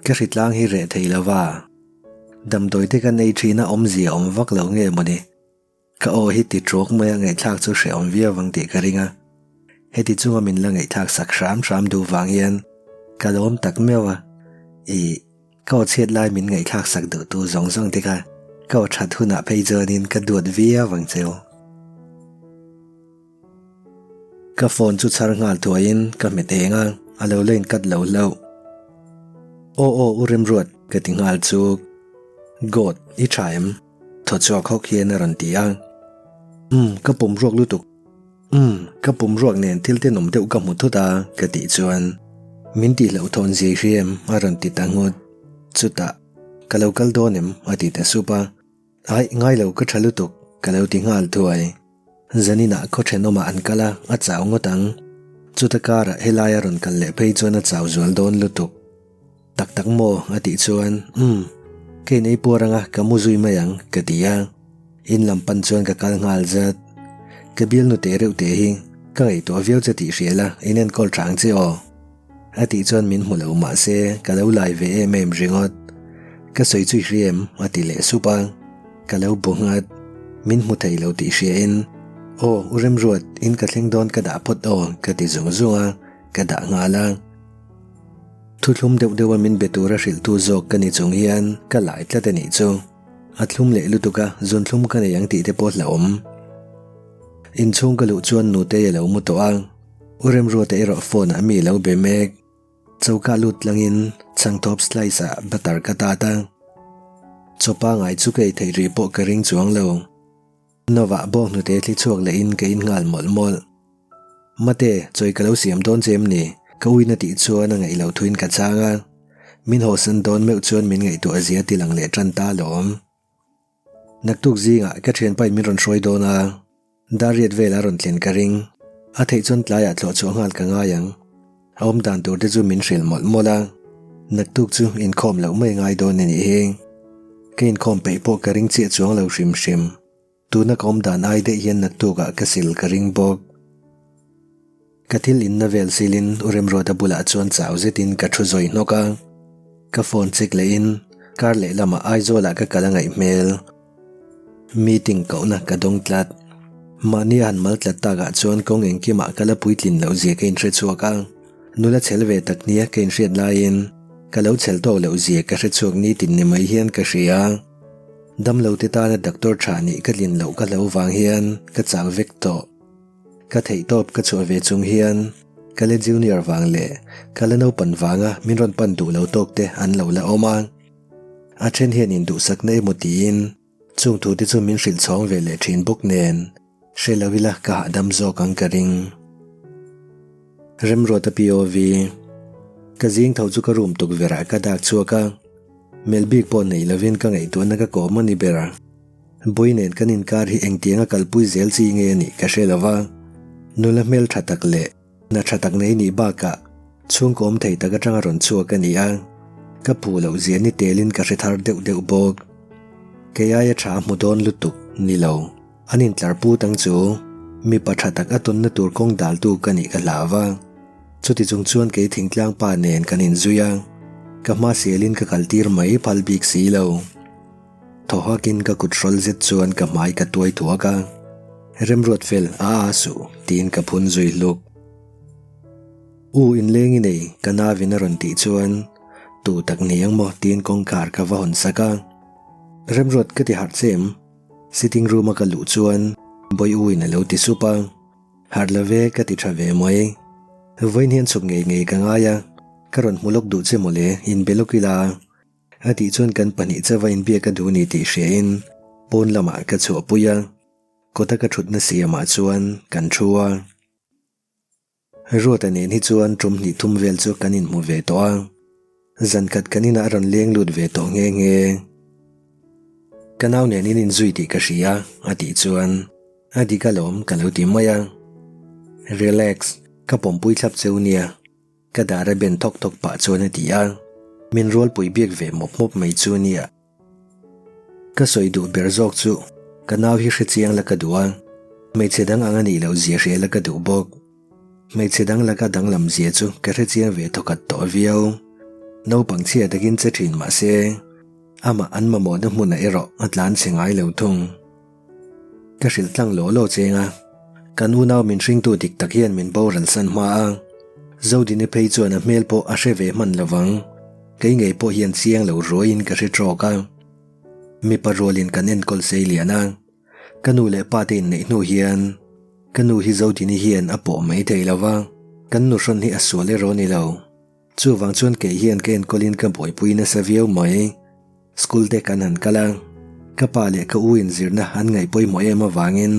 Ka hritlang hi reh thei lo va, damdawi te kan ei thin a awmzia awm vak lo nge mawni? Ka aw hi ti ṭuak mai a ngaihthlak chu hrehawm viau vang tih ka ring a, heti chunga min la ngaihthlak sak hram hram duh vang hian ka lawm tak meuh a, ih, ka aw chhiat lai min ngaihthlak sak duh tu zawng zawng te kha ka aw ṭhat hunah phei chuanin ka duat viau vang cheu. Ka phone chu chhar nghal thuaiin ka hmet eng a, a lo la inkat lo hlauh. Aw aw u Remruat ka ti nghal chuk. God, i tha em? Thaw chhuak hawk hian a rawn ti a. Umm, ka pum ruak lutuk. Umm, ka pum ruak nen thil tenawm deuh ka hmu thut a ka tih chuan min tih hlauh thawn zia i hria em? a rawn ti ta nghut. Chutah, Ka lo kal dawn em? a ti ta sup a. Aih, ngai lo ka tha lutuk, ka lo ti nghal thuai. Zaninah khaw thenawmah an kal a, a chau ngawt ang. Chuta karah helai a rawn kal leh phei chuan a chau zual dawn lutuk. Tak tak maw? a tih chuan, Umm, ka inei puar anga ka mu zui mai ang, ka ti a. In lam pan chuan ka kal nghal zat. Ka bialnu teh reuh teh hi, ka ngaihtuah viau che tih hria la, in enkawl tha ang che aw. A tih chuan min hmu lo mah se ka lo lai ve em em ringawt. Ka sawi chu i hria em? a ti leh sup a. Ka lo bu nghat. Min hmu thei lo tih hria in, Aw, u Remruat, in ka thleng dawn ka dah phawt aw, ka ti zung zung a, ka dah nghal a. Thuthlum deuh deuh a min be tura hrilhtu zawk ka ni chung hian ka lai tlat a nih chu. A thlum leh lutuk a, zunthlum ka nei ang tih te pawh hlauhawm. Inchhung ka luh chuan nutei a lo mu tawh a. U Remruata erawh phone ah mi lo be mek. Choka lut tlangin chhangthawp slice ah butter ka tat a. Chaw pangai chu ka ei theih rih pawh ka ring chuang lo. Novah bawng hnute thli chhuak leh in ka in nghal mawlh mawlh. Mate, chawi ka lo siam dawn che em ni? Ka uina tih chuan a ngaih loh thuin ka chhang a. Min hawsan dawn meuh chuan min ngaihtuah zia ti lang leh tan ta alawm. Naktuk zingah ka thianpain min rawn hruai dawn a. Dariat vel a rawn thlen ka ring. A theih chuan tlaiah tlawh chhuah nghal ka ngai ang. A awm dan tur te chu min hrilh mawlh mawlh a. Naktuk chu inkhawm loh mai ngai dawn a nih hi. Ka inkhawm peih pawh ka ring chiah chuang lo hrim hrim. Tuna ka awm dan ai daih hian naktukah ka sil ka ring bawk. Ka thil inna vel silin U Remruata bulah chuan chau zetin ka thu zawi hnawk a. Ka phone check lehin kar lehlamah Aizawlah ka kal a ngaih hmel. Meeting kohna ka dawng tlat. Mahni a han mal tlat takah chuan kawng engkimah ka la puitlin loh zia ka inhre chhuak a. Nula chhel ve tak nia ka inhriat laiin ka lo chhel tawk loh zia ka hre chhuak nitin ni mai hian ka hria. Damlo te tana doctor tha nih ka tlin loh ka hlo vang hian ka chau vek tawh. Ka theihtawp ka chhuah ve chung hian ka la junior vang leh ka la naupan vanga min rawn pan duh lo tawk te an lo la awm a. A then hian induhsakna emaw tiin chung thu te chu min hrilh chhawng ve leh thin bawk nen hre lo ila ka hahdam zawk ang ka ring. Remruata POV Ka zing tho chu ka room tukverh ah ka dak chhuak a, melh bik pawh nei lovin ka ngaihtuahna ka kawm a ni ber. Bui nen kan inkar hi engtianga kalpui zel chi nge a nih ka hre lo va, nula hmel tha tak leh Hna tha tak nei nih bakah chhungkaw awm thei tak atanga rawn chhuak a ni a, ka phu loh zia ni telin ka hre thar deuh deuh bawk. Kei aia tha a hmu dawn lutuk ni lo, an intlar put ang chu mipa tha tak a tawnna tur kawng daltu ka nih ka hlau a. Chuti chung chuan kei thingtlang pa nen kan inzui a, ka hma sialin ka kaltir mai phal bik si lo. Thaw hakin ka kut hrawl zet chuan ka hmai ka tuai thuak a, Remruat fel a a suh tiin ka phun zui hluk. U inleng i nei ka navin a rawn tih chuan tu tak ni ang maw tiin kawngkhar ka va hawn sak a. Remruat ka ti harh che em? Sitting room a ka luh chuan Bawi u in a lo ti sup a. Harh lo ve ka ti tha ve mai. Vawiin hian chhuk ngei ngei ka ngai a, ka rawn hmu lawk duh che mawle inbe lawk ila. A tih chuan kan pahnih chauha inbiak a duh ni tih hriain pawn lamah ka chhuahpui a, kawta ka thutna siamah chuan kan thu a. Ruata nen hi chuan tum hnih thum vel chu kan inhmu ve tawh a, zan khat kan inah a rawn leng lut ve tawh nghe nghe. Ka nau nen in inzui tih ka hria a tih chuan a dik alawm ka lo ti mai a. Relax, ka pawmpui thlap cheu nia. Ka dar a ben thawk thawk pah chuan a ti a, min rualpui biak ve mawp mawp mai chu nia. Ka sawi duh ber zawk chu ka nau hi hre chiang la ka duh a, hmeichhe dang ang a nih loh zia hria la ka duh bawk. Hmeichhe dang laka danglam zia chu ka hre chiang ve thawkhat tawh viau. Naupang chhia takin che thin mah se, amah an mamawhna hmunah erawh a tlan chhe ngai lo thung. Ka hrilh tlang law law cheng a, kan unau min hringtu dik tak hian min boral san hma a, Zodini phei chuan a hmel pawh a hre ve hman lo vang, kei ngei pawh hian chiang lo ruaiin ka hre trawk a. Mipa rualin kan enkawl sei lian a, ka nu leh pa te inneih hnu hian ka nu hi Zodini hian a pawh mai thei lo va, kan nu hrawn hi a sual erawh a ni lo. Chuvang chuan kei hian ka enkawlin ka buaipui nasa viau mai. School te kan han kal a, ka pa leh ka u in zirna an ngaih pawimawh em avangin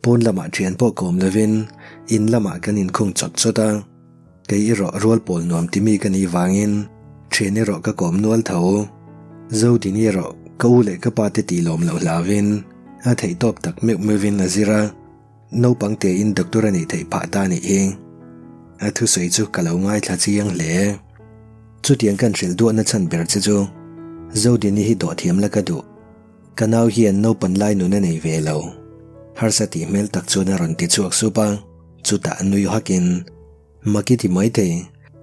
pawn lamah thian pawh kawm lovin in lamah kan inkhung chawt chawt a. Kei erawh rual pawl nuam timi ka nih vangin thian erawh ka kawm nual tho. Zodini erawh ka u leh ka pa te tih lawm loh hlauvin a theihtawp tak meuh meuhvin a zir a. Naupang tein doctor a nih theih phah ta nih hi. A thusawi chu ka lo ngaithla chiang hle. Chutiang kan hrilh duahna chhan ber che chu Zodini hi dawhthiam la ka duh. Ka nau hian naupan lai nun a nei ve lo. Harsa tih hmel tak chuan a rawn ti chhuak sup a, chutah nui hakin, Maki ti mai thei,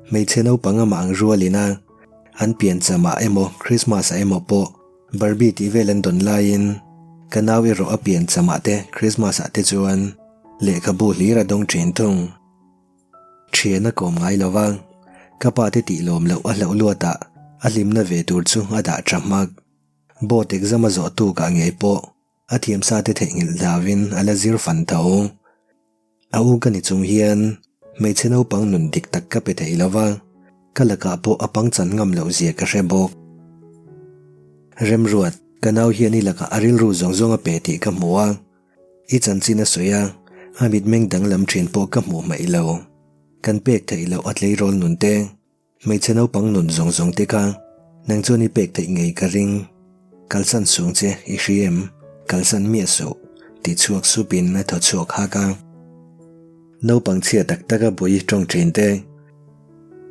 hmeichhe naupang amah ang rualin a, an piancham ah emaw Christmas ah emaw pawh Barbie tih vel an dawn laiin ka nau erawh a pian chamah te Christmas ah te chuan lehkhabu hlir a dawng thin thung. Thian a kawm ngai lo va, ka pa te tih lawm loh a hlauh luat ah a hlimna ve tur chu a dah tha hmak. Board exam a zawh tuk ah ngei pawh a thiamsa te theihnghilh hlauvin a la zir fan tho. A u ka ni chung hian hmeichhe naupang nun dik tak ka pe thei lo va, ka lakah pawh a pangchan ngam loh zia ka hre bawk. Remruat, ka nau hian i lakah a rilru zawng zawng a pe tih ka hmu a, i chanchin a sawi a, a mitmeng danglam thin pawh ka hmuh hmaih lo. Kan pek theih loh a tleirawl nun te. Hmeichhe naupang nun zawng zawng te kha nang chuan i pek theih ngei ka ring. Kalsan sung che i hri em? Kalsan miah suh, ti chhuak supin a thaw chhuak hak a. Naupang chhia tak taka bui tawng thin te,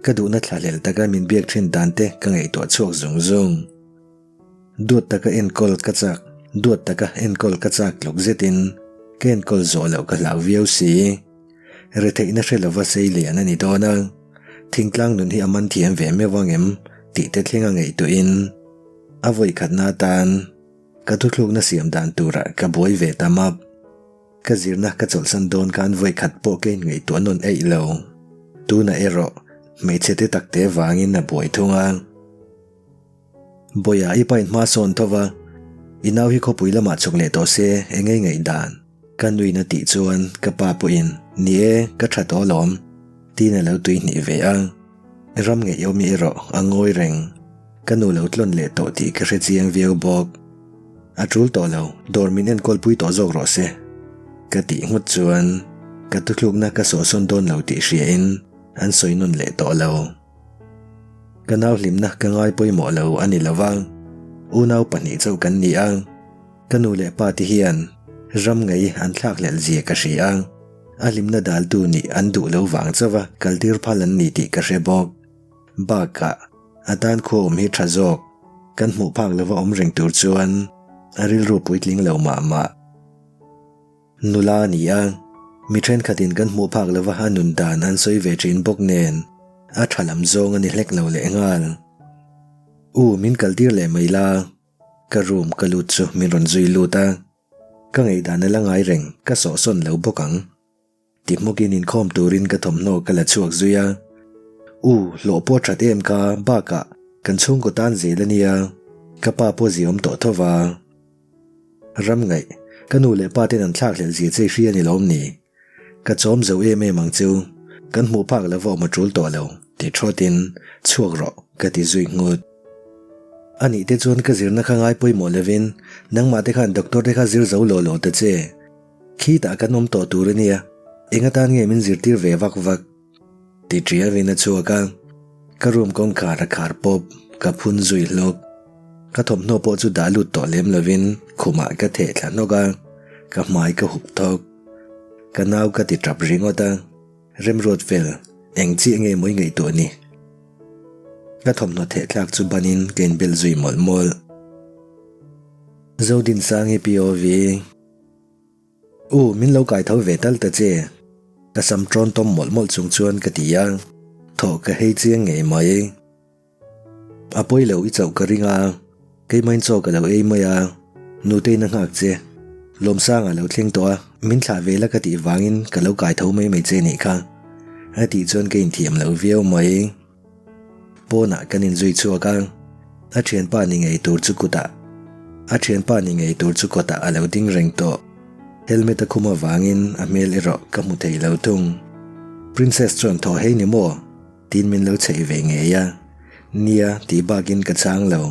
ka duhna thlahlel taka min biak thin dan te ka ngaihtuah chhuak zung zung. Duat taka enkawl ka chak, duat taka enkawl ka chak tluk zetin ka enkawl zawh loh ka hlau viau si. Retheihna hre lova sei lian a ni dawn a, thingtlang nun hi a man thiam ve meuh ang em tih te thleng a ngaihtuahin a vawi khatna atan ka thuthlukna siam dan turah ka buai ve ta map. Ka zirna ka chawlhsan dawn khan vawi khat pawh ka inngaihtuah nawn eih lo. Tunah erawh hmeichhe te takte vangin a buai thung a. Bawiha i pain hma sawn tho va, i nau hi khawpui lamah chhuk leh tawh se eng ei ngaih dan? Ka nuin a tih chuan ka pa pawhin, Ni e, ka tha tawh alawm, tiin a lo tui hnih ve a. Ram ngaihawmi erawh a ngawi reng. Ka nu lo tlawn leh tawh tih ka hre chiang viau bawk. A tul tawh lo, dawr min enkawlpui tawh zawk rawh se, ka tih nghut chuan ka thuthlukna ka sawhsawn dawn lo tih hriain an sawi nawn leh tawh lo. Ka nau hlimna ka ngai pawimawh lo a ni lo va, unau pahnih chauh kan ni a, ka nu leh pa te hian ram ngei an thlakhlelh zia ka hria a, a hlimna daltu nih an duh lo vang chauh a kaltir phal an ni tih ka hre bawk. Bakah, a tan khua awm hi tha zawk, kan hmuh phak lova awm reng tur chuan a rilru puitling lo mah mah. Nula a ni a, mi thenkhatin kan hmuh phak lova a nun dan an sawi ve thin bawk nen a tha lam zawng a ni hlek lo leh nghal. U, min kaltir leh mai la, ka room ka lut chu min rawn zui lut a, ka ngaihdan a la ngai reng, ka sawhsawn lo bawk ang. Ti hmukin inkhawm turin ka thawmhnaw ka la chhuak zui a, U, hlawh pawh that em kha, bakah kan chhungkaw tan zel a nia, ka pa pawh ziaawm tawh tho va. Ram ngaih, ka nu leh pa ten an thlak hlelh zia che i hria ni lawm ni? Ka chawm zo em em ang chu, kan hmuh phak lova awm a tul tawh lo, ti thawtin, chhuak rawh, ka ti zui nghut. A nih te chuan ka zirna kha ngai pawimawh lovin, nangmah te khan doctor te kha zir zo lo lo ta che. Khitah kan awm tawh tur a nia, eng atan nge min zirtir ve vak vak? Ti ṭiavin a chhuak a, ka room kawngkhar a khar pawp, ka phun zui hlawk. Ka thawmhnaw pawh chu dah lut tawh lem lovin khumah ka theh thla hnawk a, ka hmai ka hup thawk. Ka nau ka ti ṭap ringawt a, Remruat fel, eng chiah nge mawi ngaihtuah ni? Ka thawmhnaw theh thlak chu banin ka inbel zui mawlh mawlh. Zodinsangi POV. U, min lo kai tho ve tal ta che. Ka sam ṭawn tawm mawlh mawlh chung chuan ka ti a, thawh ka hei chiang ngei mai. A pawi lo i chauh ka ring a, keimahin chaw ka lo ei mai a, Nutei'n a nghak che. Lawmsanga lo thleng tawh a, min thlah ve la ka tih vangin ka lo kai tho mai mai che nih kha. A tih chuan ka inthiam lo viau mai. Pawnah kan inzui chhuak a, a thianpa ni ngei tur chu kutah a thianpa ni ngei tur chu kawtah a lo ding reng tawh. Helmet a khum avangin a hmel erawh ka hmu thei lo thung. Princess chuan thaw hei ni maw? Tiin min lo chheih ve ngei a, nia tih bakin ka chang lo.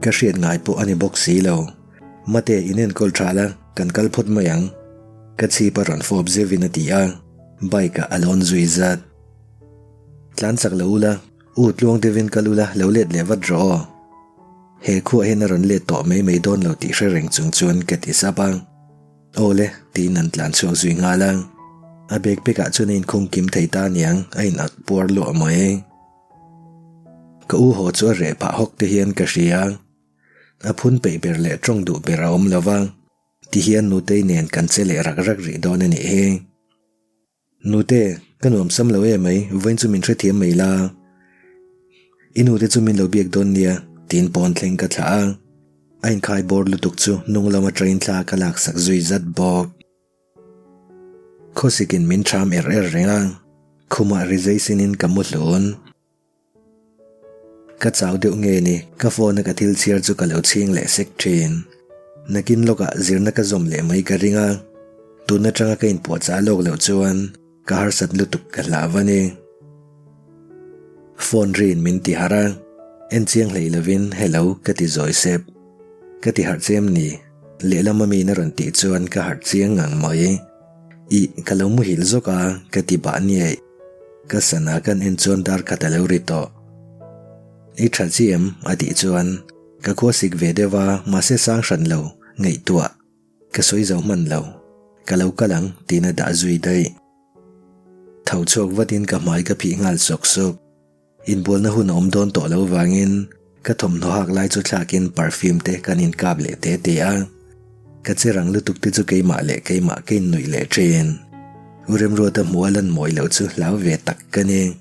Ka hriat ngai pawh a ni bawk si lo. Mate inenkawl tha la, kan kal phawt mai ang. Ka chhip a rawn fawp zeuhin a ti a, bike ah a lawn zui zat. Tlan chak lo ula, u tluang deuhin kal ula lo let leh vat rawh aw. He khuah hian a rawn let tawh mai mai dawn lo tih hre reng chung chuan ka ti sap a. Aw le, tiin an tlan chhuak zui nghal a. A bag pekah chuan a inkhung kim thei ta aniang a in ak puar luah mai. Ka u haw chu a reh phah hawk te hian ka hria. A phun peih ber leh tawng duh ber a awm lo va, tihian Nutei nen kan che leh rak rak rih dawn a nih hi. Nute, ka nuam sam lo em mai, vawiin chu min hrethiam mai la. I nute chu min lo biak dawn nia, tiin pawn thleng ka thlah a. A inkhai bawr lutuk chu hnung lama train thla ka laksak zui zat bawk. Khawsikin min ṭham er er reng a, khumah rizai sinin ka mu hlun. Ka chau deuh nge ni, ka phone a ka thil chhiar chu ka lo chhing leh sek thin. Nakin lawkah zirna ka zawm leh mai ka ring a, tun atanga ka inpuahchah lawk loh chuan ka harsat lutuk ka hlau a ni. Phone rin min ti harh a, en chiang hlei lovin hello ka ti zawi sep. Ka ti harh che em ni? Lehlam ami in a rawn tih chuan ka harh chiang ngang mai. Ih, ka lo muhil zawk a, ka ti bah niaih. Ka sana kan en chuan dar khat a lo ri tawh. I tha chi em? a tih chuan ka khua sik ve deuh a, mahse sang hran lo, ngaihtuah. Ka sawi zo hman lo. Ka lo kal ang tiin a dah zui daih. Tho chhuak vatin ka hmai ka phih nghal sawk sawk. Inbualna hun a awm dawn tawh lo vangin ka thawmhnaw hak lai chu thlakin perfume te kan inkap leh te te a. Ka che rang lutuk te chu keimah leh keimah ka innuih leh thin. U Remruata hmuh a lan mawi loh chu hlau ve tak ka ni.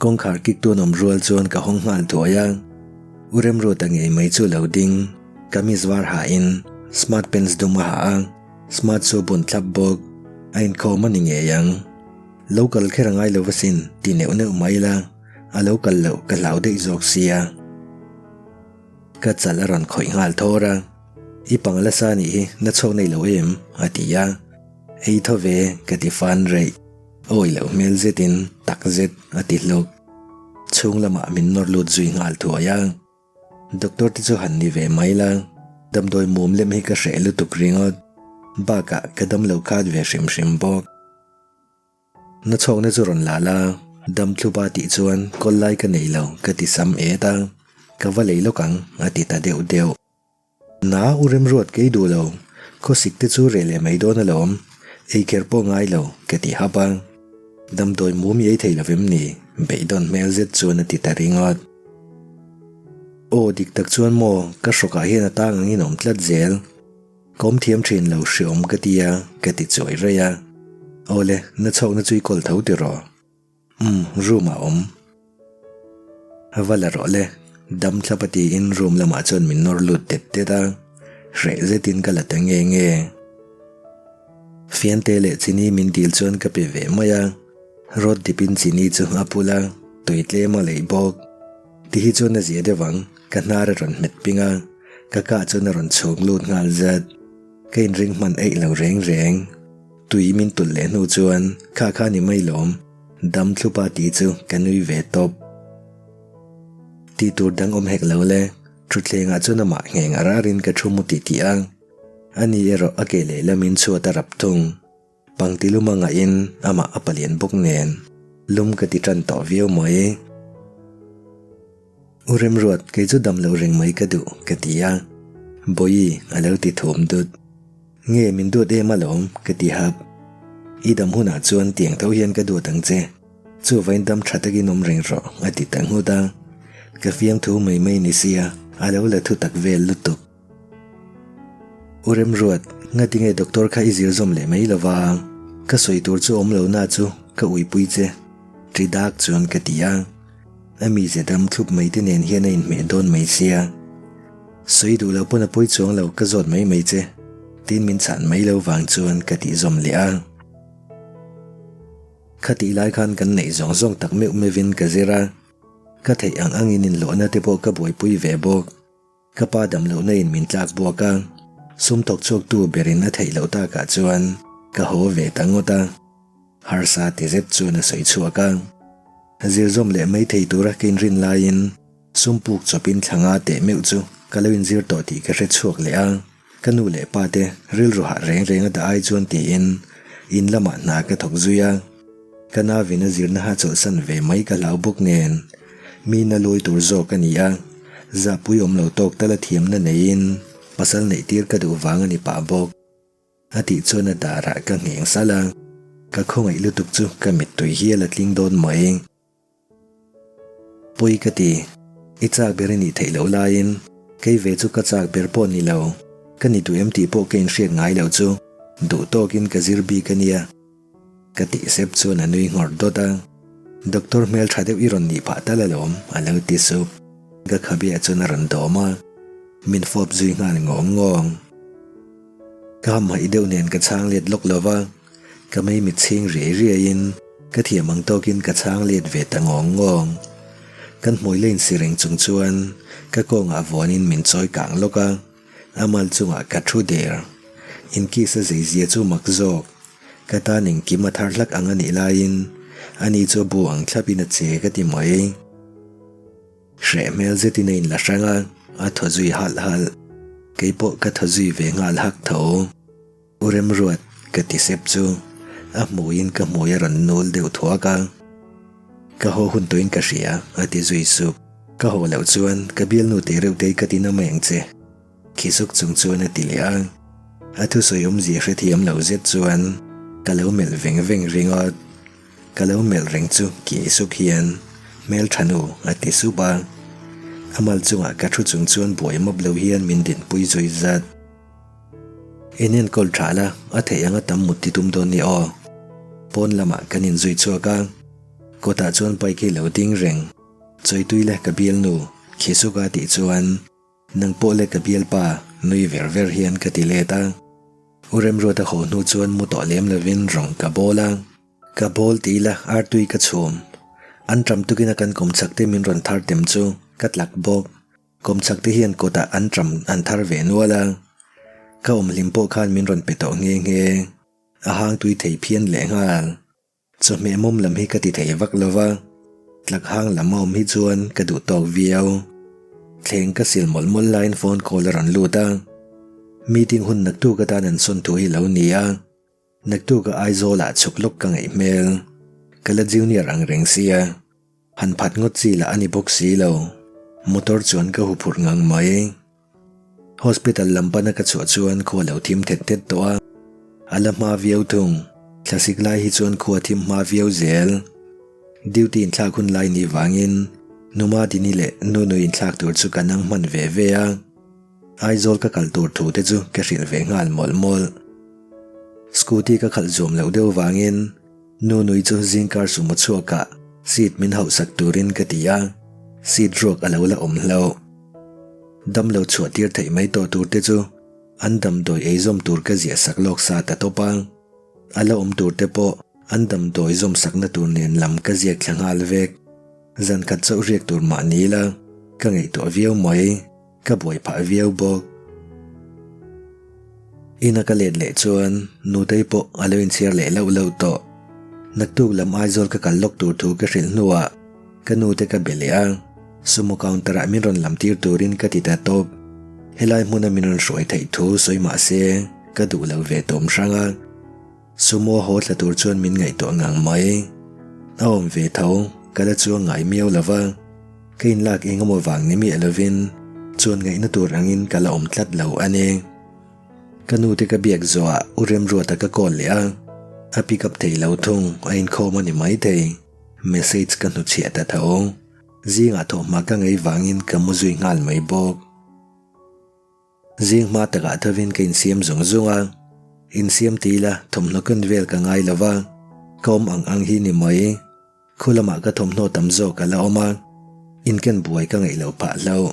Kawngkhar kik tun awm rual chuan ka hawng nghal thuai a. U Remruata ngei mai chu lo ding, kamis var hain smart pants dum a ha a, smart shoe bun thlap bawk, a inkhawm a ni ngei ang. Lo kal kher a ngai lo va sin ti neuh neuh mai ila, a lo kal loh ka hlau daih zawk sia. Ka chal a rawn khawih nghal thawr a, I pang la sa nih hi na chhuak nei lo em? a ti a, Ei thaw ve ka ti fan reih, awi loh hmel zetin tak zet a ti hluk. Chhung lamah min nawr lut zui nghal thuai a. Doctor te chu han ni ve mai la, damdawi mum lem hi ka hreh lutuk ringawt, bakah ka damlo khat ve hrim hrim bawk. Na chhawkna chu rawn la la, dam thlupa tih chuan kawl lai ka nei lo ka ti sam et a, ka va lei lawk ang a ti ta deuh deuh. Na u remruat kei duh lo, khawsik te chu reh leh mai dawn alawm, ei kher pawh ngai lo ka ti hap a. Damdawi mum i ei thei lo vem ni? Beidawn hmel zet chuan a ti ta ringawt. Aw dik tak chuan maw ka hrawkah hian a tang angin awm tlat zel. Ka awm thiam thin lo hreawm ka ti a, ka ti chawi rei a. Awle, na chhawkna chu i kawl tho tiraw? Umm, room ah awm. Va la rawh le, dam thlap a tiin room lamah chuan min nawr lut det det a, hreh zetin ka la ta nge nge. Fiante leh chini min dil chuan ka pe ve mai a, rod dipin chini chu a pul a, tui tlem a leih bawk. Ti hi chuan a zia deuh ang, ka hnar a rawn hmet ping a. Ka kah chuan a rawn chhuk lut nghal zat. Ka inring hman eih lo reng reng. Tui min tulh leh hnu chuan kha kha ni mai lawm, dam thlupa tih chu ka nui ve tawp. Tih tur dang awm hek lo le, thutthlengah chuan amah ngheng a rarin ka thu mu tih tih a. Ani erawh a ke lehlamin chhuat a rap thung. Pangti lum a ngahin amah a palian bawk nen lum ka ti tan tawh viau mai. U Remruat, kei chu dam loh reng mai ka duh, ka ti a. Bawihi a lo ti thum dut. Nge min duat em alawm, ka ti hap. I dam hunah chuan tiang tho hian ka duat ang che. Chuvain dam tha takin awm reng rawh, a ti ta nghut a. Ka fiamthu mai mai ni sia, a lo la thu tak vel lutuk. U Remruat, ngatinge doctor kha i zir zawm leh mai lova, ka sawi tur chu awm lo na chu ka uipui che. Ṭi dak chuan ka ti a. A mize dam thlup mai te nen hian a inhmeh dawn mai sia. Sawi duh lo pawn a pawi chuang lo ka zawt mai mai che, tiin min chhan mai lo vang chuan ka tih zawm leh a. Khatih lai khan kan neih zawng zawng tak meuh meuhin ka zir a, ka theih ang angin inhlawhna te pawh ka buaipui ve bawk. Ka pa damlohna in min tlak buak a, sum thawk chhuaktu berin a theih loh takah chuan ka haw ve ta ngawt a. Harsa ti zet chuan a sawi chhuak a. Zir zawm leh mai thei tura ka inrin laiin sum puk chawpin thla nga teh meuh chu ka lo inzir tawh tih ka hre chhuak leh a. Ka nu leh pa te rilru hah reng reng a dah ai chuan tiin in lamah hna ka thawk zui a. Ka navin a zirna ha chawlhsan ve mai ka hlau bawk nen mi na lawi tur zawk a ni a, zahpui awm lo tawk tala thiamna neiin pasal neih tir ka duh vang a ni pah bawk. A tih chuan a darah ka ngheng salh a, ka khawngaih lutuk chu ka mittui hial a tling dawn mai. Pawi ka ti, i chak ber i nih theih loh laiin kei ve chu ka chak ber pawh ni lo, ka ni duh em tih pawh ka inhriat ngai loh chu duh tawkin ka zir bik a nia. Ka tih sep chuan a nui nghawr dawt a, Doctor hmel tha deuh i rawn nih phah tal alawm a lo ti sup. Ka khabiah chuan a rawn dawm a, min fawp zui nghal ngawng ngawng. Ka hamhaih deuh nen ka chhang let lawk lo va, ka mei mit chhing riai riaiin ka thiam ang tawkin ka chhang let ve ta ngawng ngawng. Kan hmui la insi reng chung chuan ka kawngah vuanin min chawi kang lawk a, a mal chungah ka thu der. Inkiss a zeizia chu mak zawk. Ka tan engkim a thar hlak ang a nih laiin ani chu a bu ang thlapin a che ka ti mai. Hreh hmel zetin a inla hrang a, a thaw zui halh halh. Kei pawh ka thaw zui ve nghal hak tho. U Remruat, ka ti sep chu a hmuiin ka hmui a rawn nul deuh thuak a. Ka haw hun tawhin ka hria, a ti zui sup. Ka haw loh chuan ka bialnu teh reuh te hi ka ti na mai ang che. Khi suk chung chuan a ti leh a. A thusawi awmzia hrethiam lo zet chuan ka lo melh veng veng ringawt. Ka lo melh reng chu ki suk hian hmel tha nu a ti sup a, a mal chungah ka thu chung chuan buai mawp lo hian min dinpui zui zat. In enkawl tha la, a theih anga tam mut ti tum dawn ni aw. Pawn lamah kan inzui chhuak a, kawtah chuan bike hi lo ding reng. Chawitui le ka bialnu khi suk a tih chuan Nang pawh le ka bialpa nui ver ver hian ka ti let a. U Remruata haw hnu chuan mu tawh lem lovin rawng ka bawl a. Ka bawl ti ila artui ka chhum. An ṭam tukin a kan kawmchhak te min rawn thar tem chu ka tlak bawk. Kawmchhak te hian kawtah an ṭam an thar ve nual a. Ka awm hlim pawh khan min rawn pe tawh nghe nghe. A hang tui thei phian lehnghal. Chawhmeh mawm lam hi ka ti thei vak lo va, tlak hang lam a awm hi chuan ka duh tawk viau. Thleng ka sil mawlh mawlh laiin phone call a rawn lut a, meeting hun naktuk atan an sawn thu hi lo ni a, naktuka Aizawlah chhuk lawk ka ngaih hmel. Ka la junior ang reng sia. Han phat ngawt chi lah a ni bawk si lo. Motor chuan ka huphurh ngang mai. Hospital lam pana ka chhuah chuan khua lo thim thet thet tawh a. A la hma viau thung. Thlasik lai hi chuan khua thim hma viau zel. Duty inthlak hun lai ni vangin Numa Dini leh Nunu inthlak tur chu ka nang hman ve ve a. Aizawl ka kal tur thu te chu ka hrilh ve nghal mawlh mawlh. Scooty ka khalh zuam loh deuh vangin Nunui chu zingkar sumo chhuakah seat min hauhsak turin ka ti a, seat ruak a lo la awm hlauh. Damlo chhuah tir theih mai tawh tur te chu an damdawi ei zawm tur ka ziah sak lawk sa ta tawp a, a la awm tur te pawh an damdawi zawm sakna tur nen lam ka ziak thla nghal vek. Zan khat chauh riak tur mah ni ila ka ngaihtuah viau mai. Ka buai phah viau bawk. Ina ka let leh chuan Nutei pawh a lo inchhiar leh lauh lauh tawh. Naktuk lam Aizawl ka kal lawk tur thu ka hrilh hnuah ka nute ka be leh a, sumo counter ah min rawn lam tir turin ka ti ta tawp. Helai hmuna min rawn hruai theih thu sawi mah se ka duh lo ve tawm hrang a. Sumo haw thla tur chuan min ngaihtuah ngang mai. A awm ve tho, ka la chuang ngai miau lo va. Ka inlak eng emaw vang ni miah lovin chuan ngaihna tur angin ka la awm tlat lo a ni. Ka nute ka biak zawhah U Remruata ka call leh a, a pick up thei lo thung, a inkhawm a ni maithei. Message ka hnuchhiah ta tho. Zingah thawhhma ka ngei vangin ka mu zui nghal mai bawk. Zing hma takah thovin ka insiam zung zung a, insiam ti ila thawmhnaw ken vel ka ngai lo va, ka awm ang ang hi ni mai. Khu lamah ka thawmhnaw tam zawk a la awm a, inken buai ka ngaih loh phah hlauh.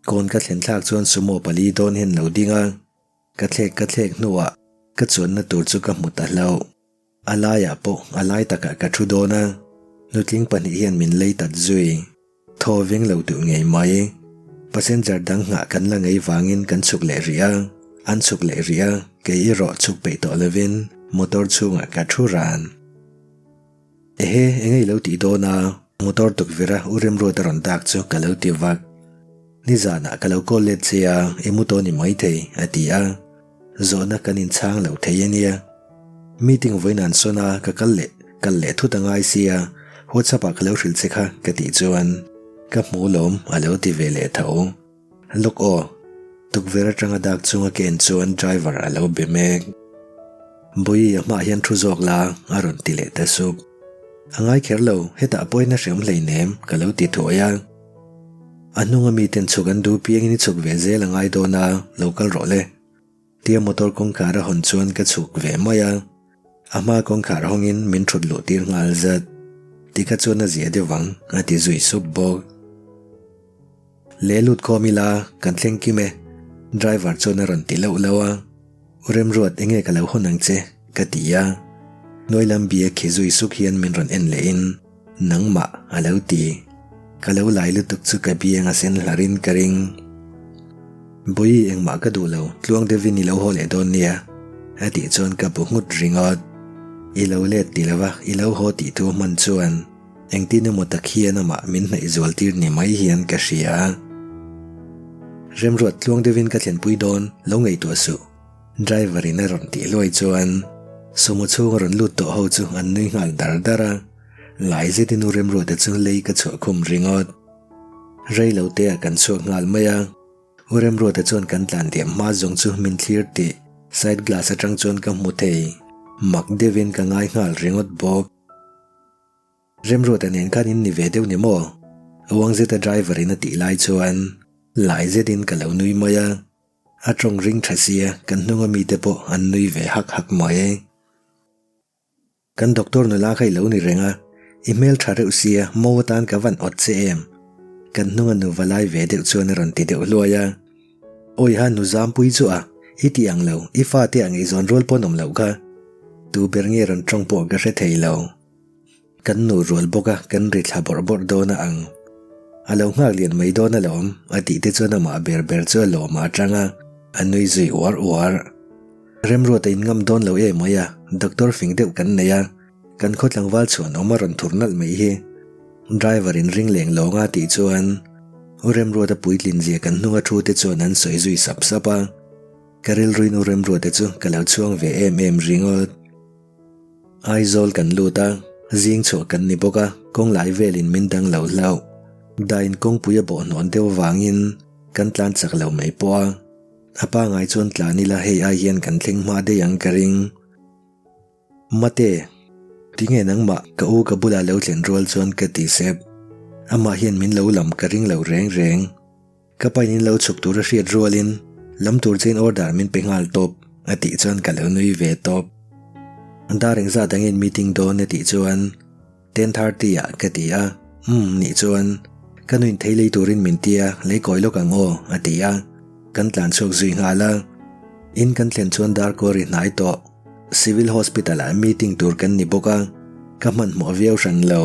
Kawn ka thlen thlak chuan sumo pali dawn hian lo ding a, ka thlek ka thlek hnuah ka chuanna tur chu ka hmu ta hlauh. A laiah pawh a lai takah ka thu dawn a, nutling pahnih hian min lei tat zui. Thaw veng lo duh ngei mai. Passenger dang nghah kan la ngei vangin kan chhuk leh rih a, an chhuk leh rih a, kei erawh chhuk peih tawh lovin motor chhungah ka thu ran. Ehe, eng ei lo tih dawn a, motor tukverh a U Remruat a rawn dak chu ka lo ti vak. Nizanah ka lo call let che a, i mu tawh ni maithei, a ti a. Zawhna kan inchhang lo thei a nia. Meeting vawiin an sawn a, ka kal leh kal leh thut a ngai sia, WhatsApp ah ka lo hrilh che kha ka tih chuan ka hmu lawm a lo ti ve leh tho. Lawk aw, tukverh atanga dak chunga ka en chuan driver a lo be mek. Bawihi a hmaah hian thu zawk la a rawn ti leh ta sup. A ngai kher lo, hetah pawhin a hreawm hleinem ka lo ti thuai a. A hnunga miten chhuk an duh piangin i chhuk ve zel a ngai dawn a, lo kal rawh le. Tia motor kawngkhar a hawn chuan ka chhuk ve mai a, a hma kawngkhar hawngin min thut luh tir nghal zat. Tikha chuan a zia deuh vang a ti zui sup bawk. Le lut khawm ila kan thleng kim e, driver chuan a rawn ti lauh lauh a. U Remruat enge ka lo hawn ang che? ka ti a, hnuai lam bia khi zui suk hian min rawn en leh in nangmah a lo ti. Ka lo lai lutuk chu ka biang a sen hlar in ka ring. Bawihi engmah ka duh lo, tluang deuhin i lo haw leh dawn nia a tih chuan ka bu nghut ringawt. I lo let ti lova i lo haw tih thu hman chuan Engtin emaw tak hian amah min hnaih zual tir ni mai hian ka hria. Remruat tluang deuhin ka thlenpui dawn, lo ngaihtuah suh. Driver in a rawn tih hluai chuan sumo chhung a rawn lut tawh ho chu an nui nghal dar dar a, lai zetin u Remruata chu lei ka chhuah khum ringawt. Rei lo te ah kan chhuak nghal mai a, u Remruata chuan kan tlan diam hma zawng chu min thlir tih side glass atang chuan ka hmu thei, mak deuhin ka ngai nghal ringawt bawk. Remruata nen khan in ni ve deuh ni maw? Uang zeta driver in a tih lai chuan lai zetin ka lo nui mai a, a tawng ring tha sia kan hnunga mite pawh an nui ve hak hak mai. Kan doctor nula kha i lo ni reng a, i hmel tha reuh sia mo atan ka van awt che em? Kan hnunga nuva lai ve deuh chuan a rawn ti deuh hluai a. Awiha nu Zampui chu a, i ti ang lo, i fate ang eizawn rual pawn awm loh kha. Tu ber nge rawn tawng pawh ka hre thei lo. Kan nu rual bawk a, kan ri thla bawrh bawrh dawn a ang. A lo nghak lian mai dawn alawm, a tih te chuan amah ber ber chu a lawm a tang a, a nui zui uar uar. Remruata in ngam dawn lo em mai a, doctor fing deuh kan nei a, kan khaw tlangval chhuan awm a rawn thur nalh mai hi. Driver in ring leng lawng a tih chuan U Remruata puitlin zia kan hnunga thu te chuan an sawi zui sap sap a, ka rilruin U Remruata chu ka lo chhuang ve em em ringawt. Aizawl kan lut a, zing chhuah kan ni bawk a, kawng lai velin min dang lo hlauh. Dain kawngpui a bawh hnuan deuh avangin kan tlan chak lo mai pawh a, a pangai chuan tlan ila hei ai hian kan thleng hma daih ang ka ring. Mate, tinge nangmah ka u ka bulah lo thlen rual chuan ka ti sep. Amah hian min lo lam ka ring lo reng reng. Ka pain in lo chhuk tur a hriat rualin lam tur chein order min pe nghal tawp a tih chuan ka lo nui ve tawp. Dar engzat angin meeting dawn a tih chuan 10:30 ah ka ti a, umm nih chuan ka nuin thei lei turin min tia lei kawi lawk ang aw a ti a, kan tlan chhuak zui nghal a. In kan thlen chuan dar kaw ri hnai tawh. Civil Hospital ah meeting tur kan ni bawk a, ka hmanhmawh viau hran lo.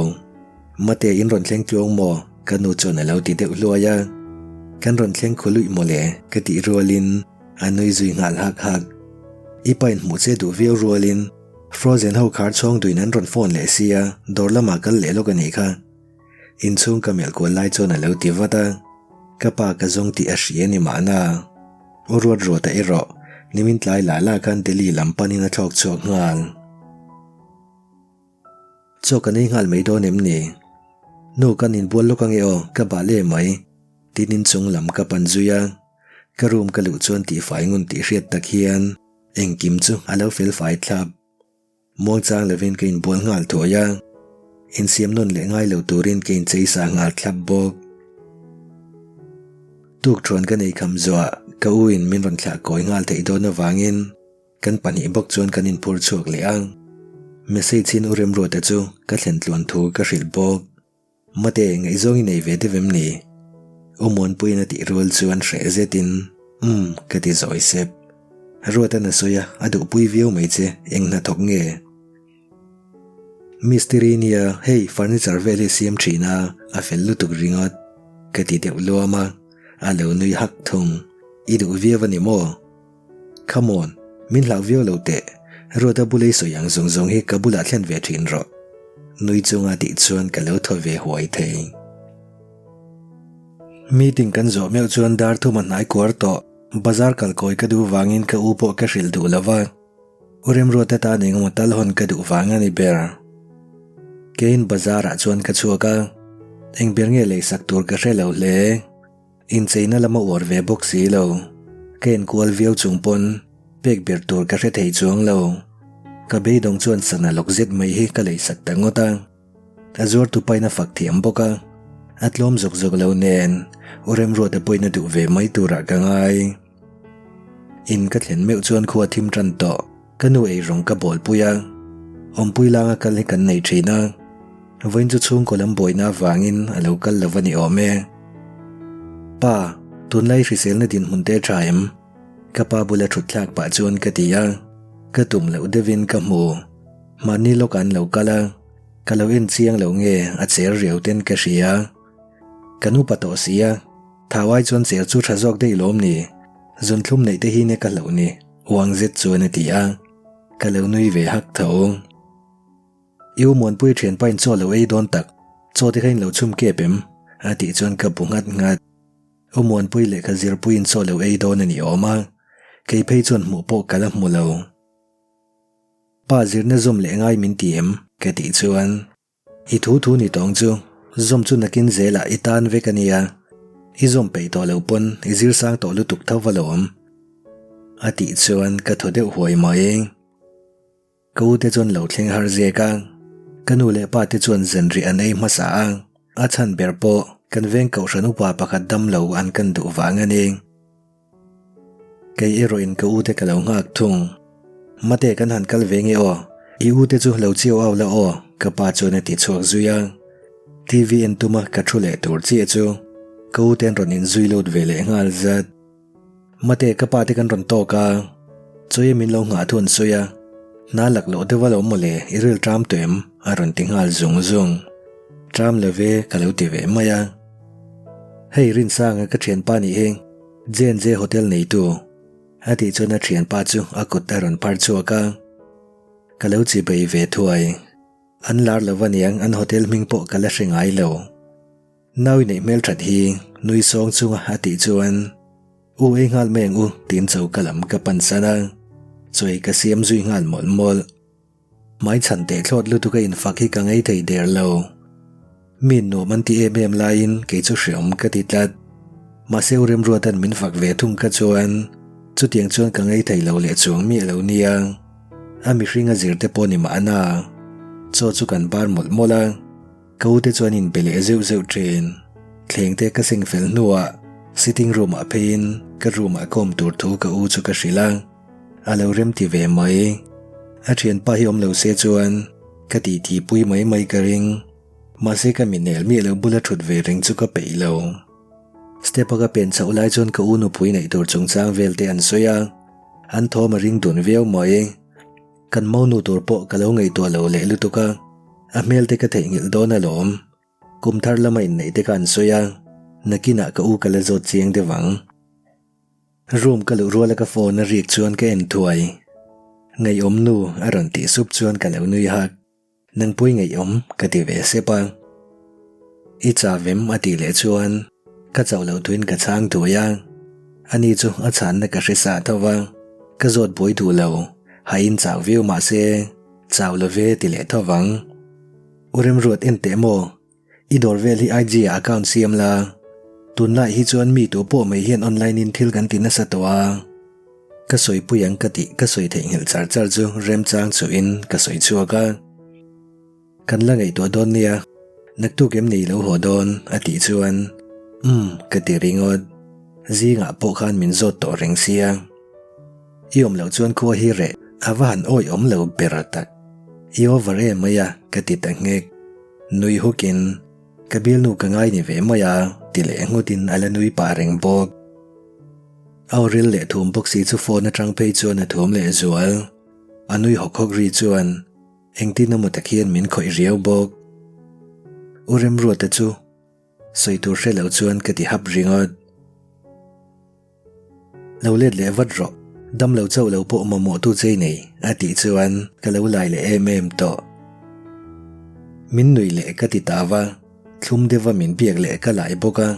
Mate in rawn thleng tluang maw? Ka nu chuan a lo ti deuh hluai a. Kan rawn thleng khu luih mawle ka tih rualin a nui zui nghal hak hak. I pa in hmuh che duh viau rualin Frozen ho khar chhawng duin an rawn phone leh sia, dawr lamah kal leh lawk a nih kha. Inchhung ka melh kual lai chuan a lo ti vat a, ka pa ka zawng tih a hria ni mahna. U Ruat Ruata erawh nimin tlai lah lah khan Delhi lam panin a thlawk chhuak nghal. Chaw kan ei nghal mai dawn em ni? Nu kan inbual lawk ange aw, ka bal em mai. Tin inchung lam ka pan zui a, ka room ka luh chuan tihfai ngun tih hriat tak hian engkim chu a lo felfai thlap. Muangchang lovin ka inbual nghal thuai a, insiam nawn leh ngai lo turin ka inchei sa nghal thlap bawk. Tukṭhuan ka nei kham zuah ka u in min rawn thlah kawi nghal theih dawn avangin kan pahnih bawk chuan kan inphur chhuak leh a. Message in U Remruata chu ka thlen tluan thu ka hrilh bawk. Mate, ngaihzawng i nei ve deuh em ni? U Muanpuiin a tih rual chuan hreh zetin, Umm, ka ti zawi sep. Ruatan a sawi a, a duhpui viau mai che, eng hnathawk nge? Mistiri nia, hei furniture vel hi siam thin a, a fel lutuk ringawt, ka ti deuh luam a, a lo nui hak thung. I duh viau a ni maw? Come on, min hlauh viau lo teh, Ruata bula i sawi ang zawng zawng hi ka bulah thlen ve thin rawh. Nui chunga tih chuan ka lo thaw ve huai thei. Meeting kan zawh meuh chuan dar thum a hnai kuar tawh, bazar kalkawi ka duh vangin ka u pawh ka hrilh duh lo va. U Remruata tan engemaw tal hawn ka duh vang a ni ber. Keiin bazar ah chuan ka chhuak a, eng ber nge leisak tur ka hre lo hle. Incheina lama uar ve bawk si lo. Ka enkual viau chung pawn pek ber tur ka hre thei chuang lo. Ka beidawng chuan sana lawk zet mai hi ka leisak ta ngawt a. A zuar tu pain a fak thiam bawk a, a tlawm zawk zawk lo nen U Remruata pawhin a duh ve mai turah ka ngai. In ka thlen meuh chuan khua thim tan tawh, ka nu ei rawng ka bawl pui a, awmpui langa kal hi kan nei thin a, vawiin chu chhungkaw lam buaina avangin a lo kal lo va ni awm e. Pa, tunlai hriselna dinhmun te tha em? Ka pa bula thut thlak pah chuan ka ti a, ka tum loh deuhin ka hmu. Mahni lawk an lo kal a, ka lo en chiang lo nge a cher riau ten ka hria. Kan upa tawh si a. Thau ai chuan cher chu tha zawk daih lawm ni? Zunthlum neih te hi nia ka hlauh ni, uang zet chuan a ti a, ka lo nui ve hak tho. I u Muanpui thianpa in chaw lo ei dawn tak, chaw te kha in lo chhum kep em? a tih chuan ka bu nghat nghat. U Muanpui lehkha zirpui in chaw lo ei dawn a ni awm a, kei phei chuan hmuh pawh ka la hmu lo. Pa zirna zawm leh ngai min ti em? ka tih chuan. I thu thu ni tawng chu zawm chu nakin zelah i tan vek a nia, i zawm peih tawh lo pawn i zir sang tawh lutuk tho va lo awm. A tih chuan ka thaw deuh huai mai. Ka u te chuan lo thleng har zek a, ka nu leh pa te chuan zanriah an ei hmasa a, a chhan ber pawh kan veng kohhran upa pakhat dam lo an kan duh vang a ni. Kei erawhin ka ute ka lo nghak thung. Mate kan han kal ve nge aw, i ute chu lo chiau au la aw, ka pa chuan a ti chhuak zui a. TV en tuma ka thu leh tur chiah chu ka ute an rawn inzui lut ve leh nghal zat. Mate ka pa te kan rawn tawk a, chawi min lo nghah thu an sawi a, hna lak loh deuh a lo mawle i ril ṭam tawh em? a rawn ti nghal zung zung. Ṭam lo ve ka lo ti ve mai a. Hei Rinsanga ka thianpa nih hi JNJ Hotel neitu a tih chuan a thianpa chu a kut a rawn phar chhuak a, ka lo chi bei ve thuai. An lar lo aniang an hotel hming pawh ka la hre ngai lo. Nau i neih hmelthat hi nui sawng chunga a tih chuan U ei nghal mai ang u tiin choka lam ka pan san a, chawi ka siam zui nghal mawlh mawlh. Hmai chhan teh thlawt lutuk a infak hi ka ngei thei der lo. Mi nuam an ti em em laiin kei chu hreawm ka ti tlat. Mahse u Remruata'n min fak ve thung kha chuan chutiang chuan ka ngei thei lo leh chuang miah lo nia. A mihring a zir te pawh ni mahna. Chaw chu kan bar mawlh mawlh a. Ka ute chuan in be leh zeuh zeuh thin. Thleng te ka seng fel hnuah sitting room ah pheiin ka room ah ka awm tur thu ka u chu ka hrilh a. A lo rem ti ve mai. A thianpa hi awm lo se chuan ka tih tih pui mai mai ka ring. Mahse ka mi nel miah lo bula thut ve reng chu ka peih lo. Step a ka pen chhoh lai chuan ka u nupui neih tur chungchang vel te an sawi a, an thawm a ring dun viau mai. Kan monu tur pawh ka lo ngaihtuah lo leh lutuk a, a hmel te ka theihnghilh dawn alawm. Kum thar lama inneih te kha an sawi a, nakinah ka u ka la zawt chiang deuh ang. Room ka luh ruala ka phone a rik chuan ka en thuai. Ngaihawm nu a rawn tih sup chuan ka lo nui hak. Nangpui ngaihawm ka ti ve sep a. I chau em a tih leh chuan ka chauh loh thuin ka chhang thuai a. Ani chu a chhanna ka hre sa tho va, ka zawt buai duh lo, hain chau viau mah se chau lo ve ti leh tho vang. U Remruat en teh maw? I dawr vel hi IG ah account siam la, tunlai hi chuan mi tu pawh mai hian online in thil kan ti nasa tawh a, ka sawi pui ang ka tih ka sawi theihnghilh char char chu remchang chuhin ka sawi chhuak a, kan la ngaihtuah dawn nia, naktuk em ni lo haw dawn a tih chuan umm ka ti ringawt, zingah pawh khan min zawt tawh reng sia, i awm loh chuan khua hi reh a va han awih awm lo ber tak. I over em mai a, ka ti ta nghek. Nui hukin, Ka bialnu ka ngai ni ve mai a, ti leh nghutin a la nui pah reng bawk. A aw ril leh thum bawk si chu phone atang phei chuan a thum leh zual. A nui hawk hawk ri chuan engtin emaw tak hian min khawih riau bawk. U Remruata chu sawi tur hre lo chuan ka ti hap ringawt. Lo let leh vat rawh, dam lo chauh lo pawh mamawh tu che i nei, a tih chuan ka lo lai leh em em tawh. Min nuih leh ka ti ta va, thlum deuha min biak leh ka lai bawk a,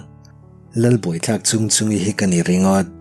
Lalbuaithlak chung chungi hi ka ni ringawt.